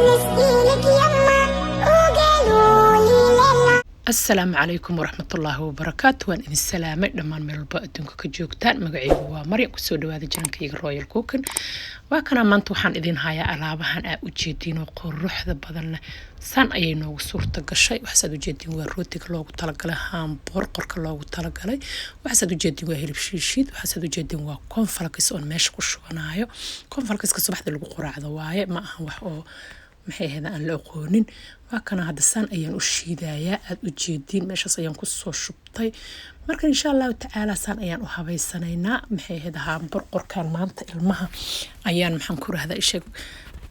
نسقيلك يما وقالوا لي لالا. Asalaamu calaykum waraxmatullaahi wabarakaatu. Waan idin salaamay dhammaan meel walba adduunka ka joogtaan. Magacaygu waa Maryam, kusoo dhawaada channelkayga Royal Cooking. Waa kana maanta waxaan idin hayaa alaabahan aa ujeediin oo quruxda badan leh. Saan ayay noogu suurta gashay. Waxaasaad ujeediin waa rootiga loogu talagalay hamburgerka loogu talagalay. Waxaasaad ujeediin waa hilib shiishiid. Waxaasaad ujeediin waa cornflakes oon meesha ku shubanayo. Cornflakeska subaxda lagu quraacdo waaye, ma ahan wax oo maxay ahayd aan la aqoonin. Waa kana hadda saan ayaan u shiidayaa, aada u jeediin, meeshaas ayaan kusoo shubtay. Marka insha Allahu tacaala saan ayaan u habaysanaynaa. Maxay ahayd, hamburgerkan maanta ilmaha ayaan, maxaan ku rahdaa, isheeg,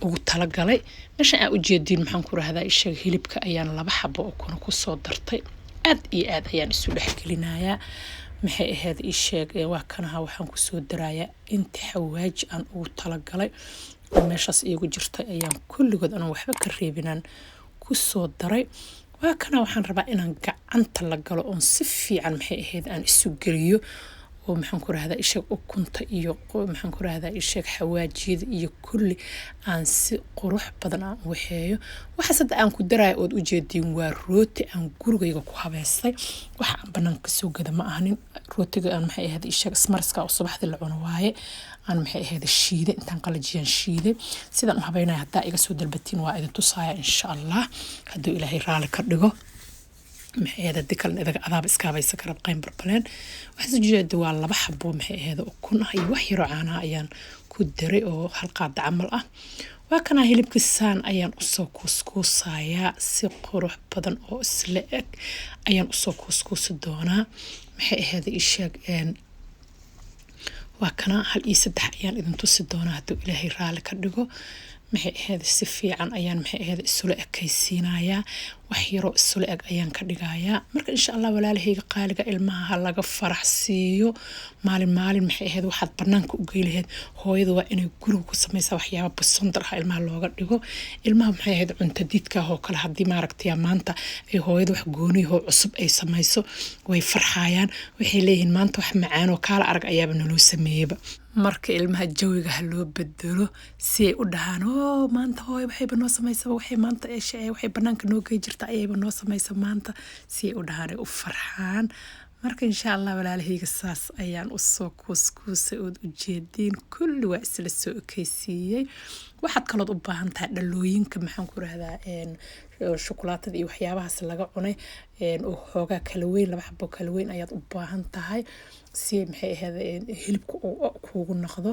ugu talagalay. Meeshan aa ujeediin, maxaan ku rahdaa, isheeg, hilibka ayaan laba xabo oo kuna kusoo dartay. Aad iyo aad ayaan isu dhexgelinayaa. Maxay ahayd, isheeg, waa kanaha waxaan kusoo darayaa inta xawaaji aan ugu talagalay oo meeshaas iigu jirtay ayaan kulligood anoo waxba ka reebinaan kusoo daray. Waa kana waxaan rabaa inaan gacanta la galo oon si fiican, maxay ahayd, aan isu geliyo oo, maxaan ku rahdaa, isheeg, ukunta iyo, maxaan ku rahdaa, isheeg, xawaajiyada iyo kulli aan si qurux badan aan u waxeeyo. Waxaas hadda aan ku daraayo ood ujeediin waa rooti aan gurigayga ku habeystay. Wax aan banaanka kasoo gada ma ahanin. Rootiga aan, maxay ahayd, isheeg, ismariska oo subaxdii la cuno waaye, aan, maxay ahayd, shiiday, intaan qalajiyaan shiiday. Sidaan u habeynaya haddaa iga soo dalbatiin waa idin tusaaya insha Allah, hadduu Ilaahay raali ka dhigo. Maxay ahayd, haddii kalena idaga adaaba iska habaysan kara qayn barbaleen. Waxaa soo jeeda waa laba xabo, maxay ahayd, ukun ah iyo wax yaroo caanaha ayaan ku daray oo hal qaada camal ah. Waa kanaa hilibka saan ayaan usoo kuuskuusayaa, si qurux badan oo isla eg ayaan usoo kuuskuusi doonaa. Maxay ahayd, isheeg, waa kana hal iyo saddex ayaan idin tusi doonaa hadduu Ilaahay raali ka dhigo. Maxay ahayd, si fiican ayaan, maxay ahayd, isula ekaysiinayaa, wax yaroo isula eg ayaan ka dhigayaa. Marka insha Allah walaalahayga qaaliga, ilmaha ha laga farax siiyo maalin maalin. Maxay ahayd, waxaad banaanka u gey lahayd, hooyada waa inay guriga ku sameysaa waxyaaba busondar ah ilmaha looga dhigo. Ilmaha, maxay ahayd, cunto diidka oo kale, haddii maaragtay maanta ay hooyada wax gooniyahoo cusub ay samayso, way farxayaan. Waxay leeyihiin maanta wax macaan oo kaala arag ayaaba naloo sameeyeyba. Marka ilmaha jawiga ha loo bedelo si ay u dhahaan, "Oo maanta hooyo waxayba noo samaysaba, waxay maanta waxay banaanka noo gey jirta ayayba noo samaysa maanta," si ay u dhahaan ay u farxaan. Marka insha Allah walaalahayga, saas ayaan usoo kuuskuusay ood ujeediin, kulli waa isla soo ekeysiiyey. Waxaad kalood u baahan tahay dhalooyinka, maxaan ku rahdaa, shukulaatada iyo waxyaabahaas laga cunay oo xoogaa kala weyn, laba xabo kala weyn ayaad u baahan tahay si, maxay ahayd, hilibka uu kuugu noqdo.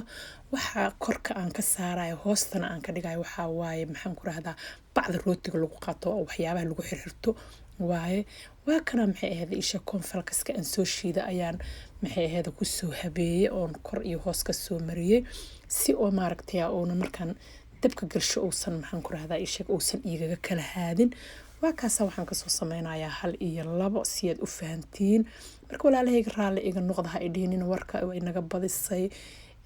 Waxa korka aan ka saarayo, hoostana aan ka dhigayo, waxaa waaye, maxaan ku rahdaa, bacda rootiga lagu qaato oo waxyaabaha lagu xirxirto waaye. Waa kana, maxay ahayd, isha, cornflakeska aan soo shiida ayaan, maxay ahayd, kusoo habeeyey oon kor iyo hoos ka soo mariyey si oo maaragtay uuna markaan dabka galsho uusan, maxaan ku rahdaa, isheeg, uusan igaga kala haadin. Waa kaasa waxaan kasoo sameynayaa hal iyo labo si aad u fahantiin. Marka walaalahayga, raalli iga noqda, ha idhiinin warka way naga badisay.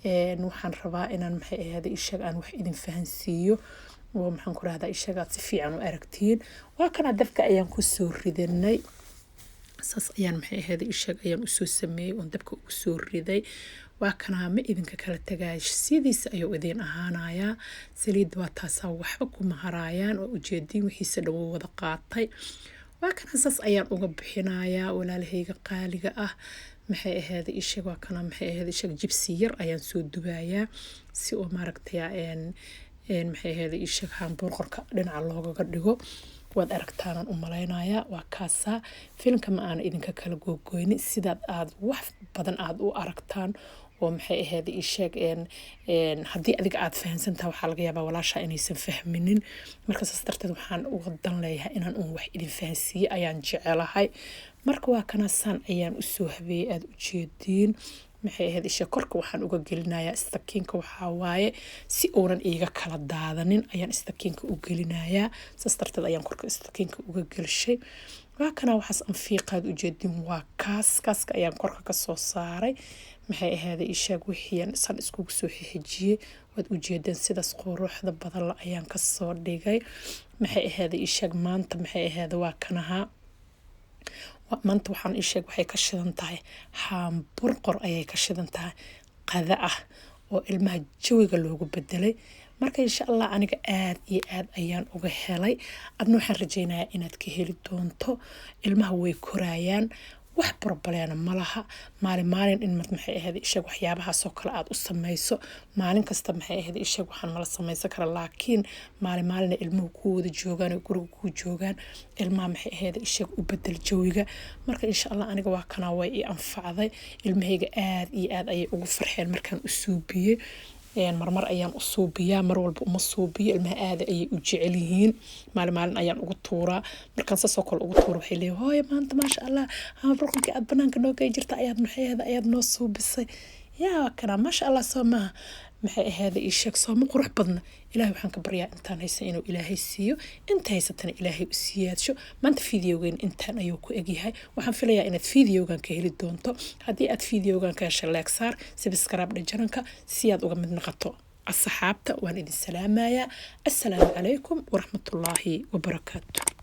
Waxaan rabaa inaan, maxay ahayd, isheeg, aan wax idin fahansiiyo oo, maxaan ku rahdaa, isheeg, aad si fiican u aragtiin. Waa kana dabka ayaan kusoo ridanay. Saas ayaan, maxay ahayd, isheeg, ayaan usoo sameeyey oon dabka ugu soo riday. Waa kanaa, ma idinka kala tagay, sidiisa ayuu idin ahaanayaa. Saliidda waa taasaa, waxba kuma haraayaan oo ujeediin, wixiisa dhan wuu wada qaatay. Waa kana saas ayaan uga bixinayaa walaalahayga qaaliga ah. Maxay ahayd, isheeg, waa kana, maxay ahayd, isheeg, jibsi yar ayaan soo dubayaa si oo maaragtay, maxay ahayd, isheeg, hamburgerka dhinaca loogaga dhigo. Waad aragtaanaan u malaynayaa. Waa kaasaa, filimka ma aana idinka kala googoynin sidaad aad wax badan aad u aragtaan oo, maxay ahayd, isheeg, haddii adiga aad fahansantaha, waxaa laga yaabaa walaasha inaysan fahminin. Marka saas darteed waxaan uga dan leeyahay inaan uun wax idin fahansiiye ayaan jecelahay. Marka waa kana saan ayaan usoo habeeyey, aada ujeediin. Maxay ahayd, isha, korka waxaan uga gelinayaa istakiinka. Waxaa waaye si uunan iiga kala daadanin ayaan istakiinka u gelinayaa, saas darteed ayaan korka istakiinka uga gelshay. Waa kana waxaas anfiiqaad ujeedin waa kaas, kaaska ayaan korka kasoo saaray. Maxay ahayd, ishaag, wixiian san iskugu soo xixijiyey waad ujeedeen, sidaas quruxda badan la ayaan kasoo dhigay. Maxay ahayd, ishaag, maanta, maxay ahayd, waa kanaha maanta waxaan isheeg waxay ka shidan tahay hamburger ayay ka shidan tahay, qada ah. Oo ilmaha jawiga loogu bedelay. Marka insha Allah aniga aad iyo aad ayaan uga helay. Adna waxaan rajeynayaa inaad ka heli doonto. Ilmaha way korayaan, wax problem-na ma laha. Maalin maalin in maxay ahayd ishag waxyaabahaasoo kale aad u sameyso. Maalin kasta maxay ahayd ishag waxaan mala sameysan kara, laakiin maalin maalina ilmuhu kuu wada joogaan oo guriga kuu joogaan, ilmaha maxay ahayd ishag u bedel jawiga. Marka insha Allah aniga waa kanaa, way ii anfacday. Ilmahayga aad iyo aad ayay ugu farxeen markaan u suubiyey. Marmar ayaan u suubiyaa, mar walba uma suubiyo. Ilmaha aada ayay u jecel yihiin. Maalin maalin ayaan ugu tuuraa. Markaan saasoo kale ugu tuura, waxay leeyihin, "Hooyo, maanta maasha Allah, ruqankii aad banaanka noo gey jirta ayaad maxay ahayd ayaad noo suubisay." Yaa kana, maasha Allah, soo maaha? Maxay ahayd ii sheeg, sooma qurux badna? Ilaahay waxaan ka baryaa intaan haysan inuu Ilaahay siiyo, inta haysatana Ilaahay u siyaadsho. Maanta videogan intaan ayuu ku egyahay. Waxaan filayaa inaad videogan ka heli doonto. Haddii aad videogan ka heshay, like saar, subscribe channel-ka si aad uga mid noqoto asxaabta. Waan idin salaamayaa. Assalaamu calaykum waraxmatullaahi wabarakaatu.